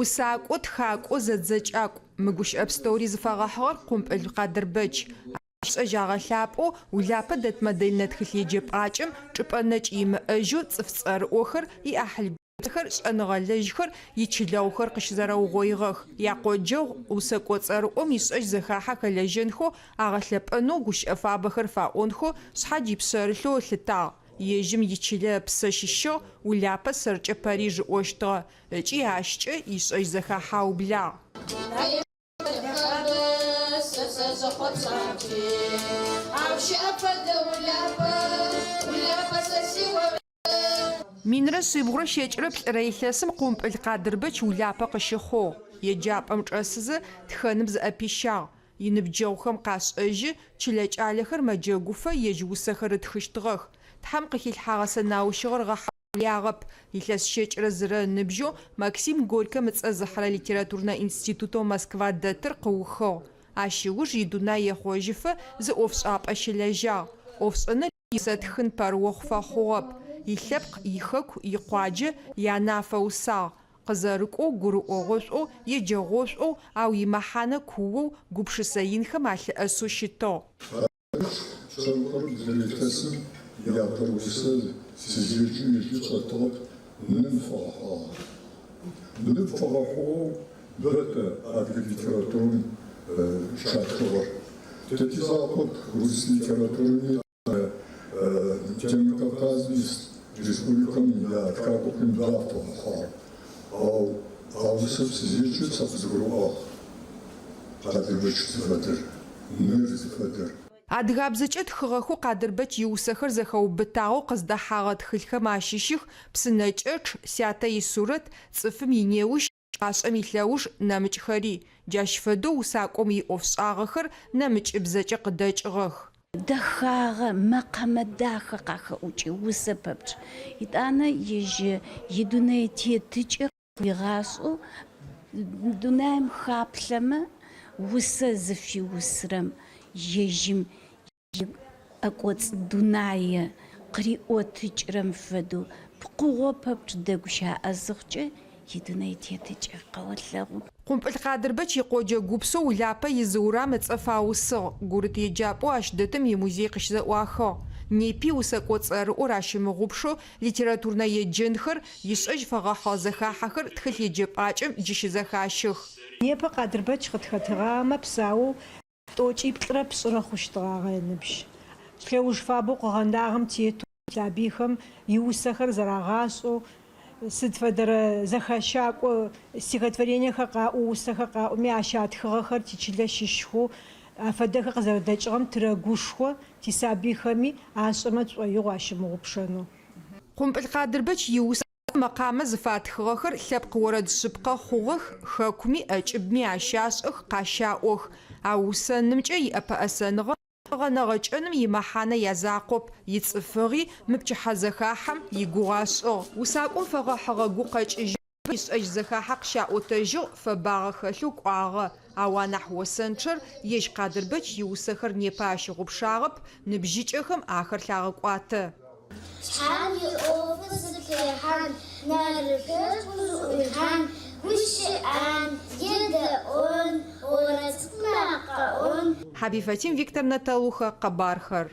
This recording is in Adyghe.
Усакӏо, тхакӏо, зэдзэкӏакӏу. Мы гущыӏэ пстэури зыфэгъэхьыгъэр Къумпӏыл Къадырбэч. Ащ ишӏэжь агъэлъапӏэу Улапэ дэт модельнэ тхылъеджэпӏакӏэм чӏыпӏэ нэкӏ имыӏэжьэу цӏыф цӏэрыӏохэр, иӏахьыл гупсэхэр, шӏэныгъэлэжьхэр, ичылэгъухэр къыщызэрэугъоигъэх. Якъоджэгъу усэкӏо цӏэрыӏом ишӏэжь зэхахьэ хэлэжьэнхэу, агъэлъэпӏэнэу, гущыӏэ фабэхэр фаӏонхэу шъхьадж ипшъэрылъэу ылъытагъ. Ежьым ичылэ ыпсэ щыщыгъ, Улапэ сэркӏэ Париж ыӏощтыгъэ ыкӏи ащкӏэ ишӏэжь зэхахьэ аублагъ. Минрэ шъибгъурэ щэкӏрэ плӏырэ илъэсым Къумпӏыл Къадырбэч Улапэ къыщыхъугъ. Еджапӏэм чӏэсызэ тхэным зыӏэпищагъ. Иныбджэгъухэм къашӏэжьы, чылэ кӏалэхэр мэджэгуфэ ежь усэхэр ытхыщтыгъэх. Тхьэм къыхилъхьагъэ сэнаущыгъэр ыгъэхьаулыягъэп. Илъэс щэкӏрэ зырэ ыныбжьэу Максим Горькэм ыцӏэ зыхьырэ литературнэ институтэу Москва дэтыр къыухыгъ. Ащ ыуж идунай ехъожьыфэ зы ӏофшӏапӏэ щылэжьагъ. Ӏофшӏэныр иусэ тхын пэрыохъу фэхъугъэп. Илъэпкъ, ихэку, икъуаджэ, янэ афэусагъ. Къызэрыкӏоу, гурыӏогъошӏоу, еджэгъошӏоу, ау имэхьанэ куоу, гупшысэ инхэм алъыӏэсэу щытыгъ. Къадырбэч цӏэрыӏор блырэ илъэсым иапэрэ усэ сызеджэм ежьи чӏэтыгъэп, ным фэгъэхьыгъагъ. Ным фэгъэхьыгъэу бэ тэ адыгэ литературэм щатхыгъэр. Тэ тизакъоп, урыс литературэми Темыр Кавказым ис республикэм ятхакӏохэм бэ афэгъэхьыгъэр. Ау а усэм сызеджэм сэ къызгурыӏуагъ Къадырбэч зыфэдэр, ныр зыфэдэр. Адыгабзэкӏэ тхыгъэхэу Къадырбэч иусэхэр зэхэубытагъэу къыздэхьагъэ тхылъхэм ащыщых Псынэкӏэчъ, Сятэ исурэт, Цӏыфым инеущ, Гъашӏэм илъэуж, нэмыкӏхэри. Джащ фэдэу усакӏом иӏофшӏагъэхэр нэмыкӏыбзэкӏэ къыдэкӏыгъэх. Дэхагъэ, мэкъэмэ дахэ къахэӏукӏы усэ пэпчъ. Етӏанэ ежь идунэе тетыкӏэ къыуигъашӏэу дунаим хаплъэмэ, усэ зыфиусырэм ежьым Иӏэкӏоцӏ дунае къыриӏотыкӏырэм фэдэу пкъыгъо пэпчъ дэгущыӏэ зыхъукӏэ, идунэе тетыкӏэ къэолъэгъу. Къумпӏыл Къадырбэч икъоджэ гупсэу Улапэ изы урам ыцӏэ фаусыгъ, гурыт еджапӏэу ащ дэтым имузей къыщызэӏуахыгъ. Непи усэкӏо цӏэрыӏор ащымыгъупшэу литературнэ еджэнхэр, ишӏэжь фэгъэхьыгъэ зэхахьэхэр тхылъеджэпӏакӏэм джы щызэхащэх. Непэ Къадырбэч къытхэтыгъагъэмэ, псаоу Тӏокӏиплӏырэ пшӏырэ хъущтыгъагъэ ыныбжь. Лъэуж фабэу къыгъэнагъэм тетэу сабыйхэм иусэхэр зэрагъашӏэу, сыд фэдэрэ зэхэщакӏо стихотворениехэр къаӏоу, усэхэр къаӏоми, ащ атхыгъэхэр тичылэ щыщхэу афэдэхэр къызэрэдэкӏыгъэм тырэгушхо, тисабыйхэми ашӏэмэ тшӏоигъу ащымыгъупшэнэу. Къумпӏыл Къадырбэч иусэ Мэкъамэ зыфатхыгъэхэр лъэпкъ орэд шъыпкъэ хъугъэх, хэкуми ӏэкӏыбми ащашӏэх, къащаӏох. Ау усэнымкӏэ иӏэпэӏэсэныгъэ къыгъэнэгъэ кӏэным имэхьанэ язакъоп, ицӏыфыгъи мы пчыхьэзэхахьэм игугъу ашӏыгъ. Усакӏом фэгъэхьыгъэ гукъэкӏыжьыбэ ишӏэжь зэхахьэ къыщаӏотэжьыгъ, фэбагъэ хэлъэу кӏуагъэ. Ау анахь осэнчъэр ежь Къадырбэч иусэхэр непэ ащыгъупшагъэп, ныбжьыкӏэхэм ахэр лъагъэкӏуатэ. Тхьэм иӏофы зытехьан, нэрылъыр къызыӏуихьан, гущыӏэн, едэӏон, орэд цӏыкӏу макъэӏон. Хьабий Фатим, Виктор Наталуха, Къэбархэр.